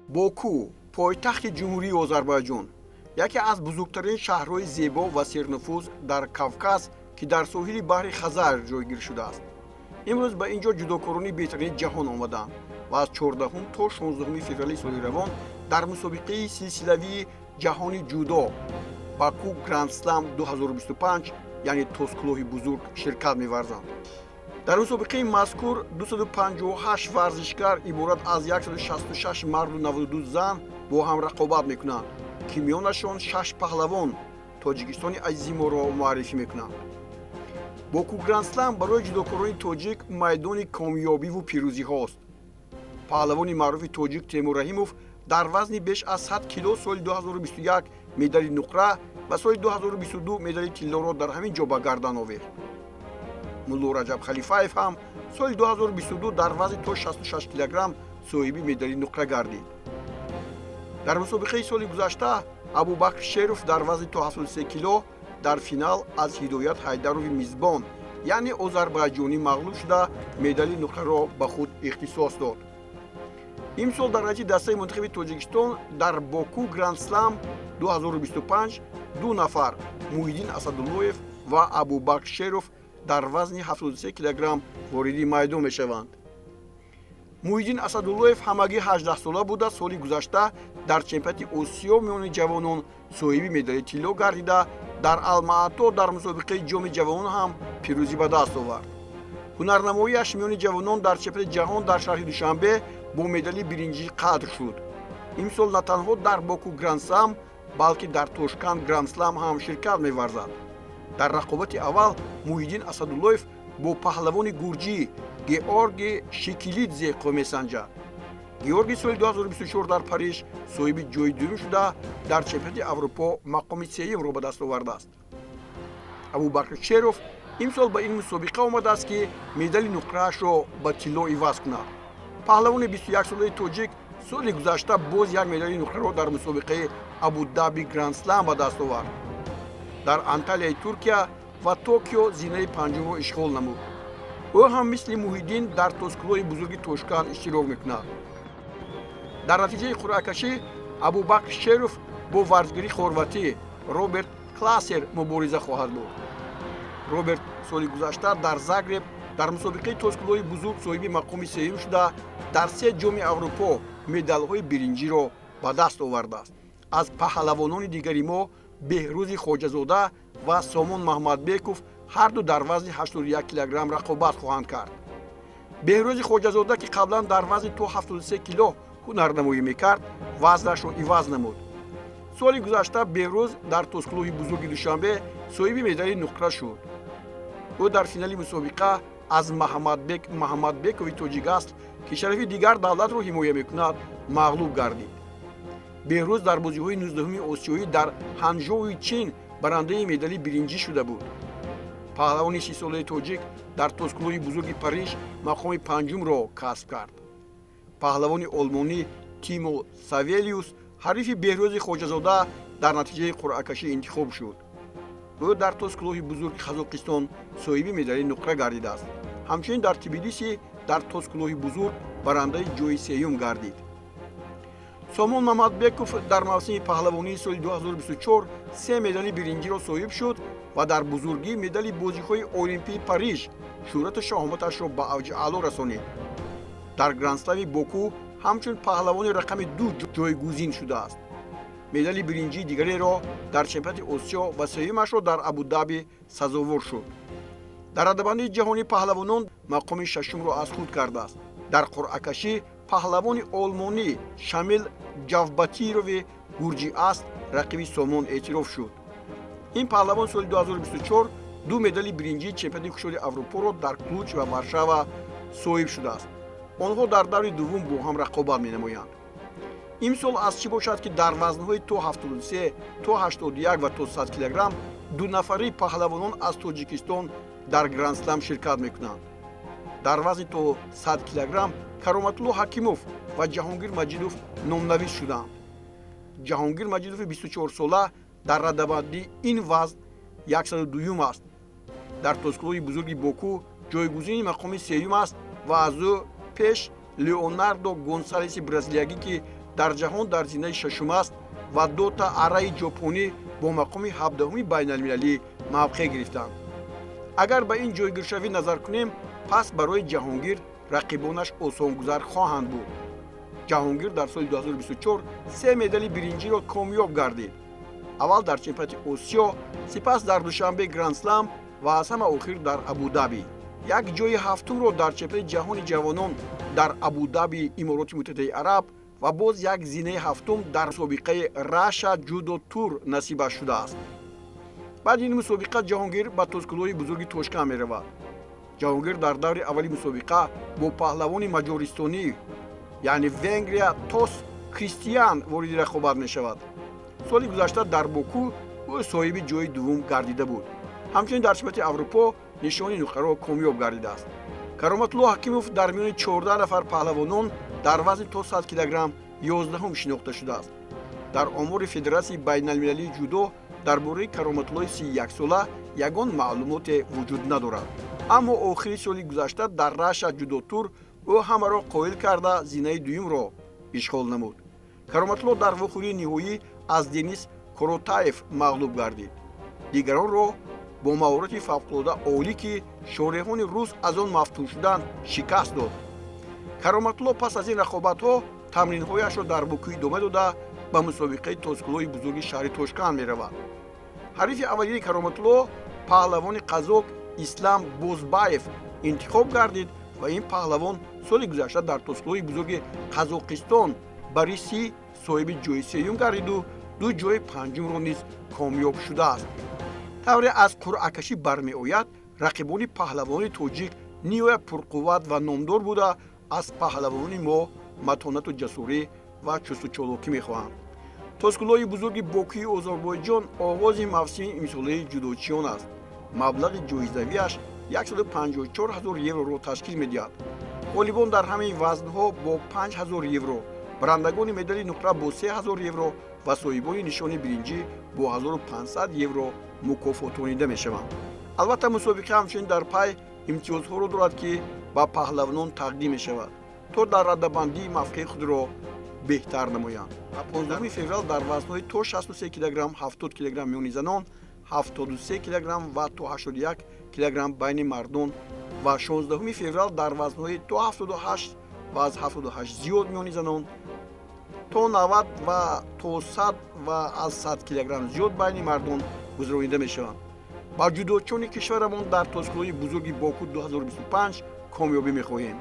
Боку, пойтахти Ҷумҳурии Озарбойҷон, яке аз бузургтарин шаҳрҳои зебо ва сернуфуз дар Кавказ, ки дар соҳили баҳри Хазар ҷойгир шудааст. Имрӯз ба ин ҷо ҷудокорони беҳтарини ҷаҳон омаданд ва аз 14 то 16 феврали соли равон дар мусобиқаи силсилавии ҷаҳони ҷудо Баку Грандслам 2025, яъне Тоскулоҳи бузург, ширкат меварзанд. Дар мусобиқаи мазкур 258 варзишгар иборат аз 166 марду 92 зан бо ҳам рақобат мекунанд, ки миёнашон шаш паҳлавон Тоҷикистони азизи моро муаррифӣ мекунанд. Боку Грандслам барои ҷудокорони тоҷик майдони комёбиву пирӯзиҳост. Паҳлавони маъруфи тоҷик Темур Раҳимов дар вазни беш аз 100 кило соли 2021 медали нуқра ва соли 2022 медали тиллоро дар ҳамин ҷо ба гардан овехт. Мулло Раҷаб Халифаев ҳам соли 2022 дар вазни то 66 килограмм соҳиби медали нуқра гардид. Дар мусобиқаи соли гузашта Абубакр Шеров дар вазни то 73 кило дар финал аз Ҳидоят Ҳайдарови мизбон, яъне озарбайҷонӣ, мағлуб шуда, медали нуқраро ба худ ихтисос дод. Имсол дар ҳайати дастаи мунтахаби Тоҷикистон дар Боку Грандслам 2025 ду нафар, Муҳиддин Асадуллоев ва Абубакр Шеров, дар вазни 73 килограмм вориди майдон мешаванд. Муҳиддин Асадуллоев ҳамагӣ 18сола буда, соли гузашта дар чемпионати Осиё миёни ҷавонон соҳиби медали тилло гардида, дар Алмаато дар мусобиқаи Ҷоми ҷавонон ҳам пирӯзӣ ба даст овард. Ҳунарнамоиаш миёни ҷавонон дар чемпионати ҷаҳон дар шаҳри Душанбе бо медали биринҷӣ қадр шуд. Имсол на танҳо дар Боку Грандслам, балки дар Тошканд Грандслам ҳам ширкат меварзад. Дар рақобати аввал Муҳиддин Асадуллоев бо паҳлавони гурҷӣ Георги Шикилидзе қувва месанҷад. Георги соли 2024 дар Париж соҳиби ҷои дуюм шуда, дар чемпионати Аврупо мақоми сеюмро ба даст овардааст. Абубакр Шеров имсол ба ин мусобиқа омадааст, ки медали нуқраашро ба тилло иваз кунад. Паҳлавони 21-солаи тоҷик соли гузашта боз як медали нуқраро дар мусобиқаи Абудаби Грандслам ба даст овард. Дар Анталияи Туркия ва Токио зинаи панҷумро ишғол намуд. Ӯ ҳам мисли Муҳиддин дар Тоскулоҳи бузурги Тошканд иштирок мекунад. Дар натиҷаи қуръакашӣ Абубакр Шеров бо варзишгари хорватӣ Роберт Класер мубориза хоҳад бурд. Роберт соли гузашта дар Загреб дар мусобиқаи Тоскулоҳи бузург соҳиби мақоми сеюм шуда, дар се Ҷоми Аврупо медалҳои биринҷиро ба даст овардааст. Аз паҳлавонони дигари мо Беҳрӯзи Хоҷазода ва Сомон Маҳмадбеков ҳарду дар вазни 81 килограмм рақобат хоҳанд кард. Беҳрӯзи Хоҷазода, ки қаблан дар вазни то 73 кило ҳунарнамоӣ мекард, вазнашро иваз намуд. Соли гузашта Беҳрӯз дар Тоскулоҳи бузурги Душанбе соҳиби медали нуқра шуд. Ӯ дар финали мусобиқа аз Маҳаммадбек Маҳаммадбекови тоҷикасл, ки шарафи дигар давлатро ҳимоя мекунад, мағлуб гардид. Беҳрӯз дар бозиҳои 19-уми осиёӣ дар Ҳанжоуи Чин барандаи медали биринҷӣ шуда буд. Паҳлавони 30-солаи тоҷик дар Тоскулоҳи бузурги Париж мақоми панҷумро касб кард. Паҳлавони олмонӣ Тимо Савелиус ҳарифи Беҳрӯзи Хоҷазода дар натиҷаи қуръакашӣ интихоб шуд. Ӯ дар Тоскулоҳи бузурги Қазоқистон соҳиби медали нуқра гардидааст. Ҳамчунин дар Тбилиси дар Тоскулоҳи бузург барандаи ҷои сеюм гардид. Сомон Мамадбеков дар мавсими паҳлавонии соли 2024 се медали биринҷиро соҳиб шуд ва дар бузургӣ медали бозиҳои Олимпии Париж шӯҳрату шаҳоматашро ба авҷи аъло расонид. Дар Грандслами Боку ҳамчун паҳлавони рақами ду ҷойгузин шудааст. Медали биринҷии дигареро дар чемпионати Осиё ва сеюмашро дар Абудаби сазовор шуд. Дар радабандии ҷаҳонии паҳлавонон мақоми шашумро аз худ кардааст. Дар қуръакашӣ паҳлавони олмонӣ Шамил Ҷавбатирови гурҷӣ аст рақиби Сомон эътироф шуд. Ин паҳлавон соли 2024 ду медали биринҷии чемпионати кушоди Аврупоро дар Клуҷ ва Варшава соҳиб шудааст. Онҳо дар даври дуввум бо ҳам рақобат менамоянд. Имсол аз чӣ бошад, ки дар вазнҳои то 73, то 81 ва то 100 килограмм дунафари паҳлавонон аз Тоҷикистон дар Грандслам ширкат мекунанд. Дар вазни то 100 килограмм Кароматулло Ҳакимов ва Ҷаҳонгир Маҷидов номнавис шуданд. Ҷаҳонгир Маҷидови 24-сола дар радабандии ин вазн 102-юм аст. Дар Тоскулоҳи бузурги Боку ҷойгузини мақоми сеюм аст ва аз ӯ пеш Леонардо Гонсалеси бразилиягӣ, ки Дар ҷаҳон дар зинаи шашум аст ва Дота Араи ҷопонӣ бо мақоми 17-уми байналмилалӣ мавқеъ гирифтанд. Агар ба ин ҷойгиршавӣ назар кунем, пас барои Ҷаҳонгир рақибонаш осонгузар хоҳанд буд. Ҷаҳонгир дар соли 2024 се медали биринҷиро комёб гардид. Аввал дар чемпионати Осиё, сипас дар Душанбе Грандслам ва аз ҳама охир дар Абудаби. Як ҷои ҳафтумро дар чемпионати ҷаҳони ҷавонон дар Абудаби Имороти Муттаҳидаи Араб ва боз як зинаи ҳафтум дар мусобиқаи Раша Ҷудо Тур насибаш шудааст. Баъди ин мусобиқа Ҷаҳонгир ба тозкулоҳи бузурги Тошканд меравад. Ҷаҳонгир дар даври аввали мусобиқа бо паҳлавони маҷористонӣ, яъне Венгрия Тос Кристиан вориди рақобат мешавад. Соли гузашта дар Боку ӯ соҳиби ҷои дуввум гардида буд. Ҳамчунин дар чемпионати Аврупо нишони нуқраро комёб гардидааст. Кароматулло Ҳакимов дар миёни 14 нафар паҳлавонон дар вазни то 100 килограмм 11-ум шинохта шудааст. Дар омори Федератсияи байналмилалии ҷудо дар бораи Кароматуллои 31-сола ягон маълумоте вуҷуд надорад. Аммо охири соли гузашта дар Раша Ҷудо Тур ӯ ҳамаро қоил карда зинаи дуюмро ишғол намуд. Кароматулло дар вохӯрии ниҳоӣ аз Денис Коротаев мағлуб гардид. Дигаронро бо маҳорати фавқулода олӣ, ки шореҳони рус аз он мафтун шуданд, шикаст дод. Кароматулло пас аз ин рақобатҳо тамринҳояшро дар Боку идома дода ба мусобиқаи тозкулоҳи бузурги шаҳри Тошканд меравад. Ҳарифи аввалини Кароматулло паҳлавони қазоқ Ислам Бозбаев интихоб гардид ва ин паҳлавон соли гузашта дар тозкулоҳи бузурги Қазоқистон Бариси соҳиби ҷои сеюм гардиду ду ҷои панҷумро низ комёб шудааст. Тавре аз қуръакашӣ бармеояд, рақибони паҳлавони тоҷик ниҳоят пурқувват ва номдор буда, аз паҳлавони мо матонату ҷасурӣ ва чусту чолокӣ мехоҳанд. Тозкулоҳи бузурги Бокуи Озарбойҷон оғози мавсими имсолаи ҷудочиён аст. Маблағи ҷоизавиаш 154 ҳазор евроро ташкил медиҳад. Ғолибон дар ҳамаи вазнҳо бо 5 ҳазор евро, барандагони медали нуқра бо 3 ҳазор евро ва соҳибони нишони биринҷӣ бо 1500 евро мукофотонида мешаванд. Албатта, мусобиқа ҳамчунин дар пай имтиёзҳоро дорад, ки ба паҳлавонон тақдим мешавад, то дар раддабандии мавқеи худро беҳтар намоянд. 15 феврал дар вазнҳои то 63 килограмм, 70 килограмм миёни занон, 73 килограмм ва то 81 килограмм байни мардон ва 16 феврал дар вазнҳои то 78 ва аз 78 зиёд миёни занон, то 90 ва то 100 ва аз 100 килограмм зиёд байни мардон гузаронида мешаванд. Ба ҷудочони кишварамон дар тозкулоҳи бузурги Боку 2025 комёбӣ мехоҳем.